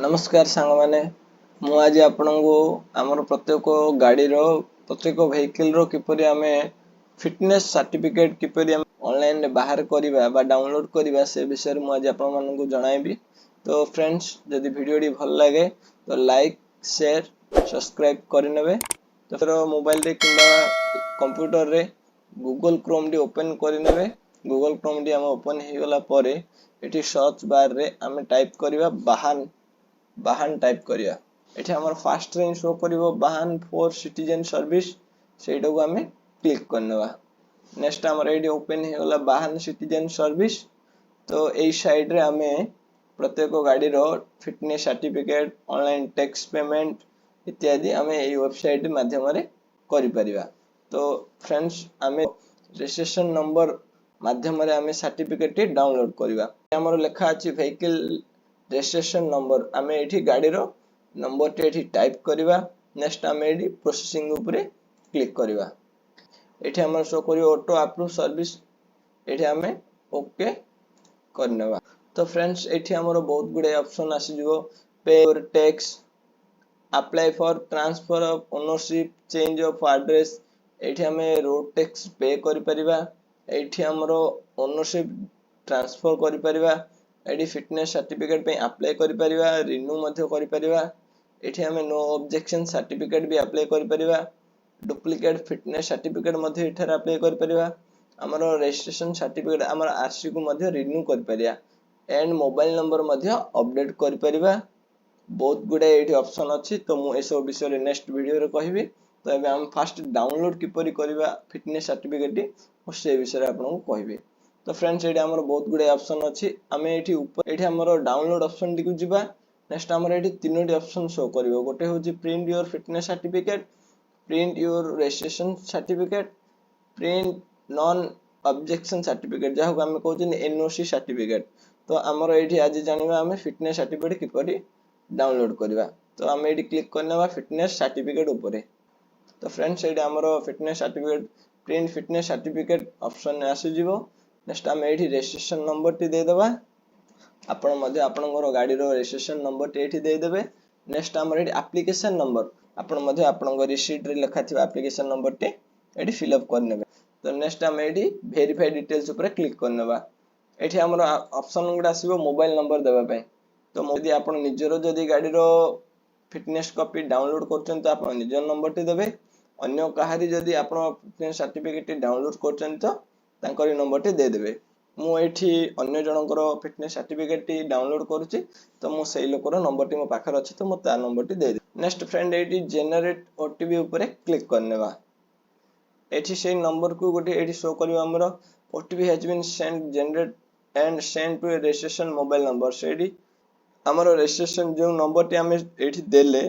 ନମସ୍କାର ସାଙ୍ଗମାନେ, ମୁଁ ଆଜି ଆପଣଙ୍କୁ ଆମର ପ୍ରତ୍ୟେକ ଗାଡ଼ିର, ପ୍ରତ୍ୟେକ ଭେହିକିଲର କିପରି ଆମେ ଫିଟନେସ୍ ସାର୍ଟିଫିକେଟ୍ କିପରି ଆମେ ଅନଲାଇନରେ ବାହାର କରିବା ବା ଡାଉନଲୋଡ୍ କରିବା, ସେ ବିଷୟରେ ମୁଁ ଆଜି ଆପଣମାନଙ୍କୁ ଜଣାଇବି। ତ ଫ୍ରେଣ୍ଡସ୍, ଯଦି ଭିଡ଼ିଓଟି ଭଲ ଲାଗେ ତ ଲାଇକ୍, ସେୟାର, ସବସ୍କ୍ରାଇବ୍ କରିନେବେ। ତ ମୋବାଇଲରେ କିମ୍ବା କମ୍ପ୍ୟୁଟରରେ ଗୁଗଲ କ୍ରୋମ୍ଟି ଓପେନ୍ କରିନେବେ। ଗୁଗଲ କ୍ରୋମ୍ଟି ଆମେ ଓପେନ୍ ହେଇଗଲା ପରେ ଏଠି ସର୍ଚ୍ଚ ବାର୍ରେ ଆମେ ଟାଇପ୍ କରିବା ବାହାନ। ବାହାନ ଟାଇପ୍ କରିବା। ଏଠି ଆମର ଫାଷ୍ଟରେ ହିଁ ଶୋ କରିବ ବାହାନ ଫୋର୍ ସିଟିଜେନ୍ ସର୍ଭିସ। ସେଇଟାକୁ ଆମେ କ୍ଲିକ୍ କରିନେବା। ନେକ୍ସଟ ଆମର ଏଇଠି ଓପେନ୍ ହେଇଗଲା ବାହାନ ସିଟିଜେନ୍ ସର୍ଭିସ। ତ ଏଇ ସାଇଡ଼୍ରେ ଆମେ ପ୍ରତ୍ୟେକ ଗାଡ଼ିର fitness certificate, online tax payment ଇତ୍ୟାଦି ଆମେ ଏଇ ୱେବସାଇଟ୍ ମାଧ୍ୟମରେ କରିପାରିବା। ତ ଫ୍ରେଣ୍ଡସ୍, ଆମେ ରେଜିଷ୍ଟ୍ରେସନ ନମ୍ବର ମାଧ୍ୟମରେ ଆମେ ସାର୍ଟିଫିକେଟଟି ଡାଉନଲୋଡ୍ କରିବା। ଆମର ଲେଖା ଅଛି ଭେହିକିଲ୍ ରେଜିଷ୍ଟ୍ରେସନ ନମ୍ବର। ଆମେ ଏଇଠି ଗାଡ଼ିର ନମ୍ବରଟି ଏଠି ଟାଇପ୍ କରିବା। ନେକ୍ସଟ ଆମେ ଏଇଠି ପ୍ରୋସେସିଂ ଉପରେ କ୍ଲିକ୍ କରିବା। ଏଠି ଆମର ଶୋ କରିବ ଅଟୋ ଆପ୍ରୁଭ୍ ସର୍ଭିସ। ଏଠି ଆମେ ଓକେ କରିନେବା। ତ ଫ୍ରେଣ୍ଡସ୍, ଏଠି ଆମର ବହୁତ ଗୁଡ଼ିଏ ଅପସନ୍ ଆସିଯିବ: pay tax, apply for transfer of ownership, change of address। ଏଇଠି ଆମେ ରୋଡ୍ ଟ୍ୟାକ୍ସ ପେ କରିପାରିବା। ଏଇଠି ଆମର ଓନରସିପ୍ ଟ୍ରାନ୍ସଫର କରିପାରିବା। ଏଠି ଫିଟନେସ୍ ସାର୍ଟିଫିକେଟ୍ ପାଇଁ ଆପ୍ଲାଏ କରିପାରିବା, ରିନ୍ୟୁ ମଧ୍ୟ କରିପାରିବା। ଏଠି ଆମେ ନୋ ଅବଜେକ୍ସନ୍ ସାର୍ଟିଫିକେଟ୍ ବି ଆପ୍ଲାଏ କରିପାରିବା। ଡୁପ୍ଲିକେଟ୍ ଫିଟନେସ୍ ସାର୍ଟିଫିକେଟ୍ ମଧ୍ୟ ଏଠାରେ ଆପ୍ଲାଏ କରିପାରିବା। ଆମର ରେଜିଷ୍ଟ୍ରେସନ ସାର୍ଟିଫିକେଟ୍, ଆମର ଆରସିକୁ ମଧ୍ୟ ରିନ୍ୟୁ କରିପାରିବା ଆଣ୍ଡ ମୋବାଇଲ ନମ୍ବର ମଧ୍ୟ ଅପଡେଟ୍ କରିପାରିବା। ବହୁତ ଗୁଡ଼ାଏ ଏଇଠି ଅପସନ୍ ଅଛି। ତ ମୁଁ ଏସବୁ ବିଷୟରେ ନେକ୍ସଟ ଭିଡ଼ିଓରେ କହିବି। ତ ଏବେ ଆମେ ଫାଷ୍ଟ ଡାଉନଲୋଡ୍ କିପରି କରିବା ଫିଟନେସ୍ ସାର୍ଟିଫିକେଟଟି, ମୁଁ ସେ ବିଷୟରେ ଆପଣଙ୍କୁ କହିବି। ତ ଫ୍ରେଣ୍ଡସ୍, ଏଇଠି ଆମର ବହୁତ ଗୁଡ଼ାଏ ଅପସନ୍ ଅଛି। ଆମେ ଏଇଠି ଏଇଠି ଆମର ଡାଉନଲୋଡ୍ ଅପସନ୍ଟିକୁ ଯିବା। ନେକ୍ସଟ ଆମର ଏଇଠି ତିନୋଟି ଅପସନ୍ ଶୋ କରିବ। ଗୋଟେ ହେଉଛି print your fitness certificate, print your registration certificate, print non objection certificate, ଯାହାକୁ ଆମେ କହୁଛନ୍ତି ଏନ୍ଓସି ସାର୍ଟିଫିକେଟ୍। ତ ଆମର ଏଇଠି ଆଜି ଜାଣିବା ଆମେ ଫିଟନେସ୍ ସାର୍ଟିଫିକେଟ୍ କିପରି ଡାଉନଲୋଡ୍ କରିବା। ତ ଆମେ ଏଇଠି କ୍ଲିକ୍ କରିନେବା ଫିଟନେସ୍ ସାର୍ଟିଫିକେଟ୍ ଉପରେ। ତ ଫ୍ରେଣ୍ଡସ୍, ଏଇଠି ଆମର fitness certificate, print fitness certificate ଅପସନ୍ରେ ଆସିଯିବ। ନେକ୍ସଟ ଆମେ ଏଇଠି ରେଜିଷ୍ଟ୍ରେସନ ନମ୍ବରଟି ଦେଇଦେବା। ଆପଣ ମଧ୍ୟ ଆପଣଙ୍କର ଗାଡ଼ିର ରେଜିଷ୍ଟ୍ରେସନ ନମ୍ବରଟି ଏଇଠି ଦେଇଦେବେ। ନେକ୍ସଟ ଆମର ଏଇଠି ଆପ୍ଲିକେସନ ନମ୍ବର, ଆପଣ ମଧ୍ୟ ଆପଣଙ୍କ ରିସିପ୍ଟରେ ଲେଖା ଥିବା ଆପ୍ଲିକେସନ ନମ୍ବରଟି ଏଇଠି ଫିଲ୍ଅପ୍ କରିନେବେ। ତ ନେକ୍ସଟ ଆମେ ଏଇଠି ଭେରିଫାଇ ଡିଟେଲ୍ସ ଉପରେ କ୍ଲିକ୍ କରିନେବା। ଏଠି ଆମର ଅପସନ୍ ଗୁଡ଼ା ଆସିବ ମୋବାଇଲ ନମ୍ବର ଦେବା ପାଇଁ। ତ ଯଦି ଆପଣ ନିଜର ଯଦି ଗାଡ଼ିର ଫିଟନେସ୍ କପି ଡାଉନଲୋଡ୍ କରୁଛନ୍ତି, ତ ଆପଣ ନିଜ ନମ୍ବରଟି ଦେବେ। ଅନ୍ୟ କାହାରି ଯଦି ଆପଣ ଫିଟନେସ୍ ସାର୍ଟିଫିକେଟଟି ଡାଉନଲୋଡ୍ କରୁଛନ୍ତି, ତ ତାଙ୍କରି ନମ୍ବରଟି ଦେଇଦେବେ। ମୁଁ ଏଇଠି ଅନ୍ୟ ଜଣଙ୍କର ଫିଟନେସ୍ ସାର୍ଟିଫିକେଟଟି ଡାଉନଲୋଡ୍ କରୁଛି, ତ ମୁଁ ସେଇ ଲୋକର ନମ୍ବରଟି ମୋ ପାଖରେ ଅଛି, ତ ମୁଁ ତା ନମ୍ବରଟି ଦେଇଦେବି। ନେକ୍ସଟ ଫ୍ରେଣ୍ଡ, ଏଇଠି ଜେନେରେଟ୍ ଓଟିପି ଉପରେ କ୍ଲିକ୍ କରିନେବା। ଏଠି ସେଇ ନମ୍ବରକୁ ଗୋଟେ ଏଇଠି ଶୋ କରିବ ଆମର "OTP has been send, generate and send to a registration mobile number"। ସେଇଠି ଆମର ରେଜିଷ୍ଟ୍ରେସନ ଯେଉଁ ନମ୍ବରଟି ଆମେ ଏଇଠି ଦେଲେ,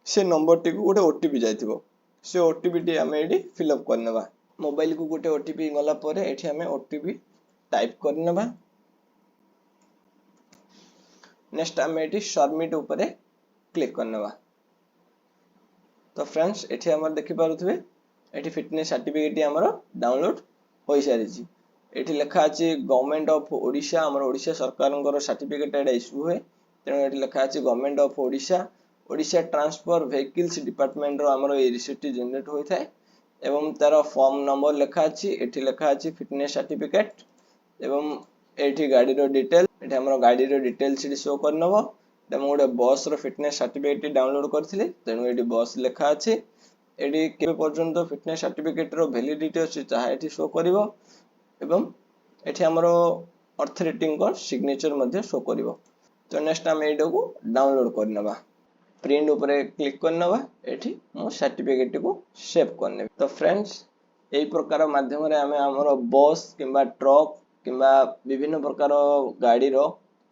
ସେ ନମ୍ବରଟିକୁ ଗୋଟେ ଓଟିପି ଯାଇଥିବ। ସେ ଓଟିପିଟି ଆମେ ଏଇଠି ଫିଲ୍ଅପ୍ କରିନେବା। ମୋବାଇଲକୁ ଗୋଟେ ଓଟିପି ଗଲା ପରେ ଏଠି ଆମେ ଓଟିପି ଟାଇପ୍ କରିନେବା। ନେକ୍ସଟ ଆମେ ଏଠି ସବମିଟ୍ ଉପରେ କ୍ଲିକ୍ କରିନେବା। ତ ଫ୍ରେଣ୍ଡସ୍, ଏଠି ଆମର ଦେଖିପାରୁଥିବେ, ଏଠି ଫିଟନେସ୍ ସାର୍ଟିଫିକେଟଟି ଆମର ଡାଉନଲୋଡ୍ ହୋଇସାରିଛି। ଏଠି ଲେଖା ଅଛି ଗଭର୍ଣ୍ଣମେଣ୍ଟ ଅଫ୍ ଓଡ଼ିଶା। ଆମର ଓଡ଼ିଶା ସରକାରଙ୍କର ସାର୍ଟିଫିକେଟ୍ ଏଇଟା ଇସ୍ୟୁ ହୁଏ। ତେଣୁ ଏଠି ଲେଖା ଅଛି government of Odisha. Odisha transport vehicles ଡିପାର୍ଟମେଣ୍ଟର ଆମର ଏଇ ରିସିପ୍ଟଟି ଜେନେରେଟ୍ ହୋଇଥାଏ ଏବଂ ତାର ଫର୍ମ ନମ୍ବର ଲେଖା ଅଛି। ଏଠି ଲେଖା ଅଛି ଫିଟନେସ୍ ସାର୍ଟିଫିକେଟ୍ ଏବଂ ଏଇଠି ଗାଡ଼ିର ଡିଟେଲ, ଏଠି ଆମର ଗାଡ଼ିର ଡିଟେଲ୍ସ ଏଠି ଶୋ କରିନେବ। ଏଇଟା ମୁଁ ଗୋଟେ ବସ୍ର ଫିଟନେସ୍ ସାର୍ଟିଫିକେଟଟି ଡାଉନଲୋଡ୍ କରିଥିଲି, ତେଣୁ ଏଇଠି ବସ୍ ଲେଖା ଅଛି। ଏଠି କେବେ ପର୍ଯ୍ୟନ୍ତ ଫିଟନେସ୍ ସାର୍ଟିଫିକେଟର ଭ୍ୟାଲିଡିଟି ଅଛି, ତାହା ଏଠି ଶୋ କରିବ ଏବଂ ଏଠି ଆମର ଅଥରିଟିଙ୍କ ସିଗ୍ନେଚର ମଧ୍ୟ ଶୋ କରିବ। ତ ନେକ୍ସଟ ଆମେ ଏଇଟାକୁ ଡାଉନଲୋଡ୍ କରିନେବା। ପ୍ରିଣ୍ଟ ଉପରେ କ୍ଲିକ୍ କରିନେବା। ଏଠି ମୁଁ ସାର୍ଟିଫିକେଟଟିକୁ ସେଭ୍ କରିନେବି। ତ ଫ୍ରେଣ୍ଡସ୍, ଏଇ ପ୍ରକାର ମାଧ୍ୟମରେ ଆମେ ଆମର ବସ୍ କିମ୍ବା ଟ୍ରକ୍ କିମ୍ବା ବିଭିନ୍ନ ପ୍ରକାର ଗାଡ଼ିର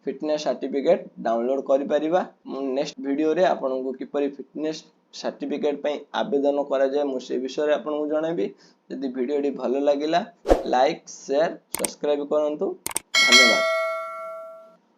ଫିଟନେସ୍ ସାର୍ଟିଫିକେଟ୍ ଡାଉନଲୋଡ୍ କରିପାରିବା। ମୁଁ ନେକ୍ସଟ ଭିଡ଼ିଓରେ ଆପଣଙ୍କୁ କିପରି ଫିଟନେସ୍ ସାର୍ଟିଫିକେଟ୍ ପାଇଁ ଆବେଦନ କରାଯାଏ, ମୁଁ ସେ ବିଷୟରେ ଆପଣଙ୍କୁ ଜଣାଇବି। ଯଦି ଭିଡ଼ିଓଟି ଭଲ ଲାଗିଲା, ଲାଇକ୍, ସେୟାର, ସବସ୍କ୍ରାଇବ୍ କରନ୍ତୁ। ଧନ୍ୟବାଦ।